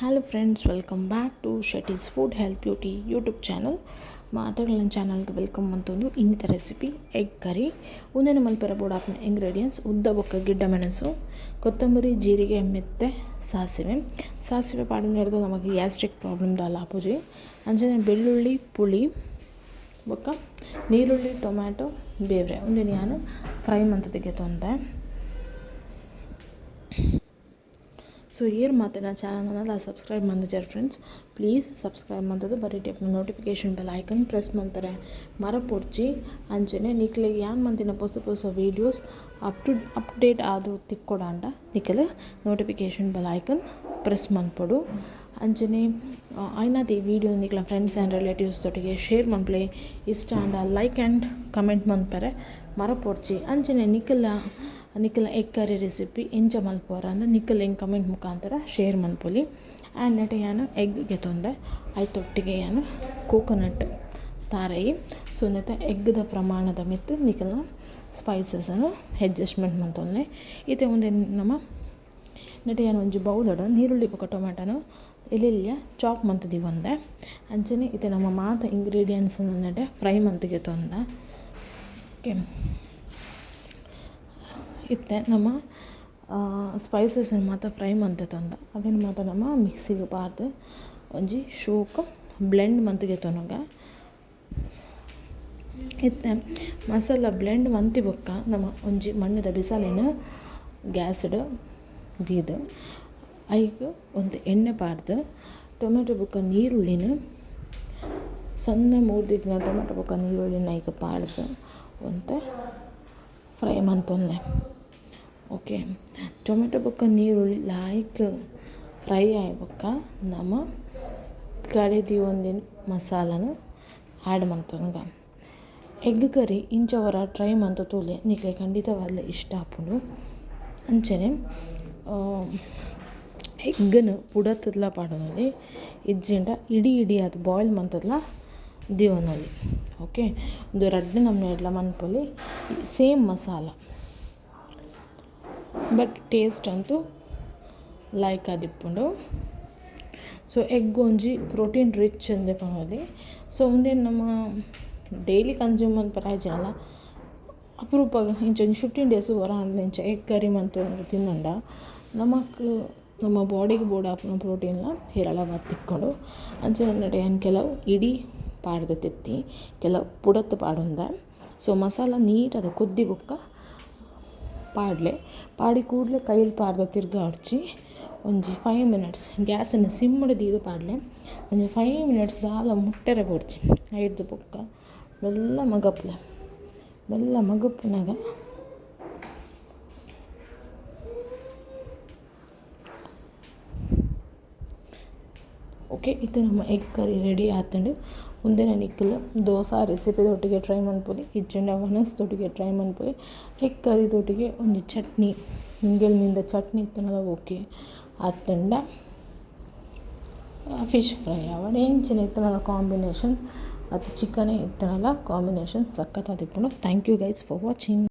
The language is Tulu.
Hello friends, welcome back to Shetty's Food Health Beauty YouTube channel. ಮಾತುಗಳ ಚಾನಲ್ಗೆ welcome ಅಂತಂದು ಇನ್ನಿತ recipe egg curry. ಉಂದೆನ ಮಲ್ಪೆರ ಬೋಡಾಪಿನ ಇಂಗ್ರೀಡಿಯೆಂಟ್ಸ್: ಉದ್ದ ಬೊಕ್ಕ ಗಿಡ್ಡ ಮೆಣಸು, ಕೊತ್ತಂಬರಿ, ಜೀರಿಗೆ, ಮೆತ್ತೆ, ಸಾಸಿವೆ. ಸಾಸಿವೆ ಪಾಡಿನ ನಮಗೆ ಗ್ಯಾಸ್ಟ್ರಿಕ್ ಪ್ರಾಬ್ಲಮ್ ದಾಲ ಆಪುಜಿ. ಅಂಚನೆ ಬೆಳ್ಳುಳ್ಳಿ, ಪುಳಿ ಬೊಕ್ಕ ನೀರುಳ್ಳಿ, ಟೊಮ್ಯಾಟೊ, ಬೇವ್ರೆ. ಉಂದೆನ್ ಯಾನ್ ಫ್ರೈ ಮಂತುದು ತೊಂದೆ. ಸೊ ಏರ್ ಮಾತ ಚಾನಲ್ನ ಸಬ್ಸ್ಕ್ರೈಬ್ ಮಂತುಜರ್ friends, please subscribe ಮಂತುದು ಬರೀ notification bell icon press ಮಲ್ಪರೆ ಮರಪೊಡ್ಚಿ. ಅಂಚನೆ ನಿಕ್ಲೆಗ್ ಯಾನ್ ಮಂತಿನ ಪೊಸ ಪೊಸ videos up to update ಆದ್ ತಿಕ್ಕೊಡಾಂಡ ನಿಕಲ್ notification bell icon press ಮನ್ಪೊಡು. ಅಂಚನೆ ಆಯ್ನಾತ್ ಈ ವೀಡಿಯೋ ನಿಕ್ಲ friends and relatives ದೊಟ್ಟಿಗೆ ಶೇರ್ ಮನ್ಪುಲೆ. ಇಷ್ಟ ಆಂಡ like and comment ಮನ್ಪರೆ ಮರಪೊಡ್ಚಿ. ಅಂಚನೆ ನಿಕಲ ನಿಕಲ್ನ egg curry recipe ಎಂಚ ಮಲ್ಪುವರ ಅಂದ್ ನಿಕಲ್ ಎಂಕ್ ಕಮೆಂಟ್ ಮುಖಾಂತರ ಶೇರ್ ಮನ್ಪೊಲಿ. ಆ್ಯಂಡ್ ನೆಟೆ ಯಾನ್ ಎಗ್ ಗೆತೊಂದೆ. ಐತೊಟ್ಟಿಗೆ ಯಾನ್ ಕೋಕೋನಟ್ ತಾರಯಿ. ಸೊ ನೆತ್ತ ಎಗ್ದ ಪ್ರಮಾಣದ ಮಿತ್ತ್ ನಿಕಲ್ನ ಸ್ಪೈಸಸನ್ನು ಅಡ್ಜಸ್ಟ್ಮೆಂಟ್ ಮಂತೊನ್ಲೆ. ಇತ್ತೆ ಉಂದೆನ್ ನಮ ನೆಟೆ ಯಾನ್ ಒಂಜಿ ಬೌಲಡ್ ನೀರುಳ್ಳಿ ಬೊಕ ಟೊಮೆಟೊನು ಎಲ್ಯ ಎಲ್ಯ ಚಾಪ್ ಮಂತ್ ದೀವೊಂದೆ. ಅಂಚನೆ ಇತ್ತೆ ನಮ ಮಾತ ಇಂಗ್ರೀಡಿಯೆಂಟ್ಸ್ ನೆಟೆ ಫ್ರೈ ಮಂತ್ ಗೆತೊಂದ. ಓಕೆ, ಇತ್ತೆ ನಮ ಸ್ಪೈಸಸ್ ಮಾತ ಫ್ರೈ ಮಂತ್ ಅವೆನ್ ಮಾತ ನಮ ಮಿಕ್ಸಿಗ್ ಪಾಡ್ದ್ ಒಂಜಿ ಶೋಕು ಬ್ಲೆಂಡ್ ಮಂತ್ ಗೆತೊನುಗ. ಇತ್ತೆ ಮಸಾಲ ಬ್ಲೆಂಡ್ ಮಂತಿ ಬೊಕ್ಕ ನಮ ಒಂಜಿ ಮಣ್ಣುದ ಬಿಸಲೆನ್ ಗ್ಯಾಸ್ಡ್ ದೀದ್, ಐಕ್ ಒಂತೆ ಎಣ್ಣೆ ಪಾಡ್ದ್, ಟೊಮೆಟೊ ಬೊಕ್ಕ ನೀರುಳ್ಳಿನ್, ಸಣ್ಣ ಮೂರ್ದಿತ್ತಿನ ಟೊಮೆಟೊ ಬೊಕ್ಕ ನೀರುಳ್ಳಿನ್ ಐಕ್ ಪಾಡ್ದ್ ಒಂತೆ ಫ್ರೈ ಮಂತೊನ್ಲೆ. ಓಕೆ, ಟೊಮೆಟೊ ಬೊಕ್ಕ ನೀರುಳ್ಳಿ ಲಾಯ್ಕ್ ಫ್ರೈ ಆಯಿ ಬೊಕ್ಕ ನಮ ಕಡೆದಿಯೊಂದಿನ ಮಸಾಲನ್ ಆ್ಯಡ್ ಮಂತೊನುಗ. ಎಗ್ ಕರಿ ಇಂಚ ಒರ ಟ್ರೈ ಮಂತ್ ತೂಲೆ, ನಿಕ್ಲೆಗ್ ಖಂಡಿತವಾದ್ಲ ಇಷ್ಟ ಆಪುಂಡು. ಅಂಚನೆ ಎಗ್ಗನ್ ಪುಡತ್ತ್‌ಲ ಪಾಡೊನೊಲಿ, ಇಜ್ಜಿಂಡ ಇಡೀ ಇಡೀ ಆದ್ ಬಾಯ್ಲ್ ಮಂತುದ್ಲ ದೀವೊನೊಲಿ. ಓಕೆ, ಉಂದು ರಡ್ಡ್ ನಮೂನೆಡ್ಲ ಮನ್ಪೊಲಿ. Same masala, but taste ಅಂತು ಲಾಯ್ಕ್ ಆದಿಪ್ಪುಂಡು. ಸೊ ಎಗ್ ಒಂಜಿ ಪ್ರೋಟೀನ್ ರಿಚ್ ಇಂದ್ ಪನೊಲಿ. ಸೊ ಉಂದೆನ್ ನಮ ಡೈಲಿ ಕನ್ಸ್ಯೂಮ್ ಮನ್ಪರೆ ಆಯಿಜಿಂಡಲ ಅಪರೂಪಗ್ ಇಂಚ ಒಂಜಿ 15 ಡೇಸ್ ಒರ ಆಂಡಲ ಇಂಚ ಎಗ್ ಕರಿ ಮಂತ್ ತಿಂದಂಡ ನಮಕ್ ನಮ್ಮ ಬಾಡಿಗ್ ಬೋಡಾಪುನ ಪ್ರೋಟೀನ್ಲ ಹೇರಳವಾದ್ ತಿಕ್ಕುಂಡು. ಅಂಚನೆ ಯಾನ್ ಕೆಲವು ಇಡೀ ಪಾಡ್ದ್ ತೆತ್ತಿ, ಕೆಲವು ಪುಡತ್ ಪಾಡೊಂದೆ. ಸೊ ಮಸಾಲ ನೀಟಾದ್ ಕೊದ್ದಿ ಬೊಕ್ಕ ಪಾಡ್ಲೆ. ಪಾಡಿ ಕೂಡ್ಲೆ ಕೈಲ್ ಪಾಡ್ದ್ ತಿರ್ಗಾವೊಡ್ಚಿ. ಒಂಜಿ 5 ಮಿನಿಟ್ಸ್ ಗ್ಯಾಸ್ನ್ ಸಿಮ್ಡ್ ದೀದ್ ಪಾಡ್ಲೆ. ಒಂಜಿ 5 ಮಿನಿಟ್ಸ್ ದಾಲ ಮುಟ್ಟೆರೆ ಬೋಡ್ಚಿ. ಐಡ್ದ್ ಬೊಕ್ಕ ಮೆಲ್ಲ ಮಗಪ್ಲೆ. ಮೆಲ್ಲ ಮಗಪುನಗ ಓಕೆ, ಇತ್ತೆ ನಮ್ಮ egg curry ready ಆತುಂಡು. ಉಂದೆನ್ ನಿಕುಲು ದೋಸೆ ರೆಸಿಪಿ ದೊಟ್ಟಿಗೆ ಟ್ರೈ ಮನ್ಪೊಲಿ, ಇಜ್ಜಿಂಡ ವನಸ್ದೊಟ್ಟಿಗೆ ಟ್ರೈ ಮನ್ಪೊಲಿ. ಎಗ್ ಕರಿ ದೊಟ್ಟಿಗೆ ಒಂಜಿ ಚಟ್ನಿ, ನುಂಗೆಲ್ ಮೀನ್ದ ಚಟ್ನಿ ಇತ್ತುಂಡಲ ಓಕೆ, ಅತ್ತುಂಡ ಫಿಶ್ ಫ್ರೈ ಆವಡ್, ಎಂಚಿನ ಇತ್ತುಂಡಲ ಕಾಂಬಿನೇಷನ್, ಅತ್ತ್ ಚಿಕನ್ ಇತ್ತುಂಡಲ ಕಾಂಬಿನೇಷನ್ ಸಖತ್ ಆದಿಪ್ಪುಂಡು. Thank you guys for watching.